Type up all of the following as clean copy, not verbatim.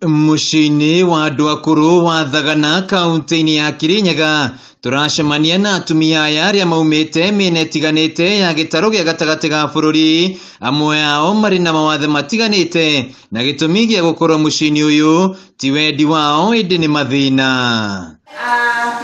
Mũciĩ-inĩ wa andũ akũrũ wa Thagana kaũntĩ-inĩ ya Kirinyaga, tũracemania na atumia aya arĩa maumĩte mĩena ĩtiganĩte ya gĩtarũ gĩa gatagatĩ ga bũrũri. Amwe ao marĩ na mawathe matiganĩte na gĩtũmi gĩa gũkorwo mũciĩ-inĩ ũyũ ti wendi wao ĩndĩ nĩ mathĩna.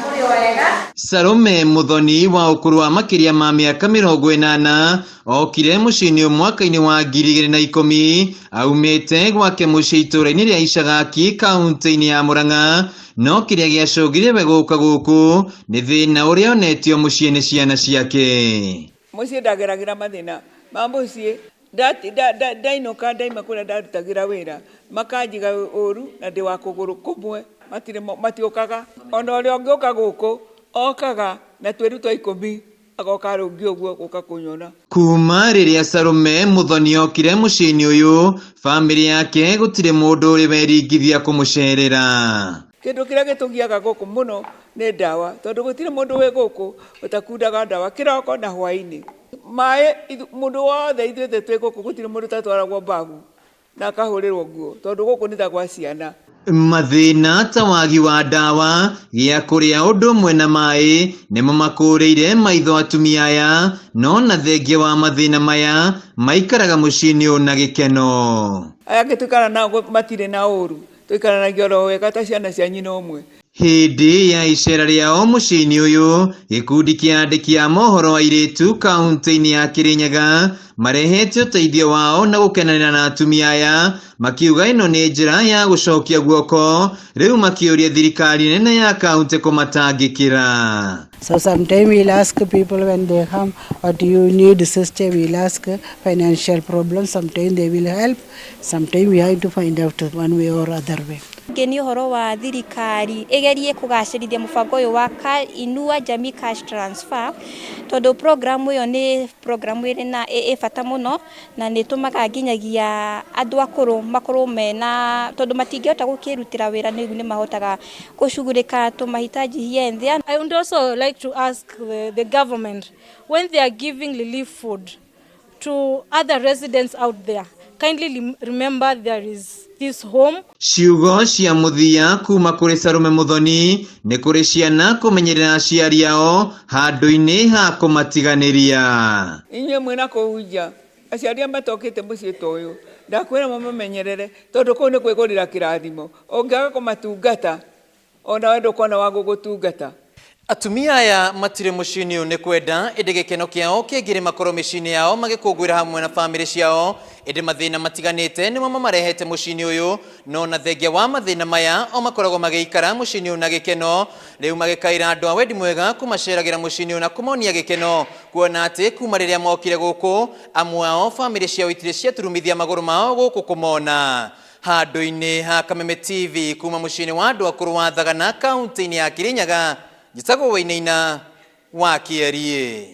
Mũrĩ o ega. Salome Muthoni wa ũkũrũ wa makĩria ma mĩaka 80 okire mũciĩ-inĩ ũyũ mwaka-inĩ wa 2010 aumĩte gwake mũciĩ itũũra-inĩ rĩa Icagaki kaũntĩ-inĩ ya Murang'a, no kĩrĩa gĩacũngire we gũka gũkũ nĩ thĩna ũrĩa onetio mũciĩ nĩ ciana ciake. Mũciĩ ndageragĩra mathĩna ma mũciĩ, ndainũka ndaima kũrĩa ndarutagĩra wĩra makanjiga ũru na ndĩ wa kũgũrũ kũmwe, matirĩ matiũkaga. Ona ũrĩa ũngĩũka gũkũ okaga na twĩru twa ikũmi agoka arũngiĩ ũguo gũka kũnyona. Kuma rĩrĩa Salome Muthoni okire mũciĩ-inĩ ũyũ, bamĩrĩ yake gũtirĩ mũndũ ũrĩ weringithia kũmũcerera. Kĩndũ kĩrĩa gĩtũgiaga gũkũ mũno nĩ ndawa, tondũ gũtirĩ mũndũ wĩ gũkũ ũtakundaga ndawa kĩroko na hwaĩ-inĩ. Maĩ, mũndũ wothe ithuĩ twĩ gũkũ gũtirĩ mũndũ ũtatwaragwo babu na akahũrĩrwo nguo, tondũ gũkũ nĩ ta gwa ciana. Mathĩna ta wagi wa ndawa, gĩa kũrĩa ũndũ ũmwe na maĩ nĩmo makũrĩire maitho atumia aya, no na thengia wa mathĩna maya maikaraga mũciĩ-inĩ ũyũ na gĩkeno. Aya angĩ tũikaraga nao matirĩ na ũru, tũikaranagia oro wega ta ciana cia nyina ũmwe. Hĩndĩ ya icera rĩao mũciĩ-inĩ ũyũ, gĩkundi kĩa andĩki a mohoro airĩtu kaũntĩ-inĩ ya Kirinyaga marehete ũteithio wao na gũkenanĩra na atumia aya, makiuga ĩno nĩ njĩra ya gũcokia guoko, rĩu makĩũria thirikari nene ya kaũntĩ kũmatangĩkĩra. So sometimes we'll ask people when they come, what do you need, sister? We'll ask financial problems. Sometimes they will help. Sometimes we have to find out one way or other way. Ngĩ nĩ ũhoro wa thirikari ĩgerie kũgacĩrithia mũbango ũyũ wa Inua Jamii Cash Transfer, tondũ program ĩyo nĩ program ĩrĩ na ĩ bata mũno na nĩ ĩtũmaga nginyagia andũ akũrũ makorwo mena, tondũ matingĩhota gũkĩrutĩra wĩra nĩ mahotaga gũcugurĩka tũmahitaji here and there. I would also like to ask the government, when they are giving relief food to other residents out there, kindly remember there is this home. Ciugo cia mũthia kuma kũrĩ Salome Muthoni nĩ kũrĩ ciana kũmenyerera aciari ao handũ-inĩ ha kũmatiganĩria. Inyuĩ mwĩna kũu nja, aciari arĩa matokĩte mũciĩ ta ũyũ, ndakwĩra mũmamenyerere, tondũ kũu nĩ kwĩgũrĩra kĩrathimo. Ũngĩaga kũmatungata, onawe ndũkona wa gũgũtungata. Atumia aya matirĩ mũciĩ-inĩ ũyũ nĩ kwenda, ĩndĩ gĩkeno kĩao kĩngĩrĩ makorwo mĩciĩ-inĩ yao magĩkũngũĩra hamwe na bamĩrĩ ciao, ĩndĩ mathĩna matiganĩte nĩmo mamarehete mũciĩ-inĩ ũyũ, no na thengia wa mathĩna maya o makoragwo magĩikara mũciĩ-inĩ ũyũ na gĩkeno, rĩu magĩkaĩra andũ a wendi mwega kũmaceragĩra mũciĩ-inĩ ũyũ na kũmonia gĩkeno, kuona atĩ kuma rĩrĩa mokire gũkũ, amwe ao bamĩrĩ ciao itirĩ ciaturumithia magũrũ mao gũkũ kũmona. Handũ-inĩ ha Kameme TV kuma mũciĩ-inĩ wa andũ akũrũ wa Thagana kaunti-inĩ ya Kirinyaga, njĩtagwo Wainaina wa Kĩeriĩ.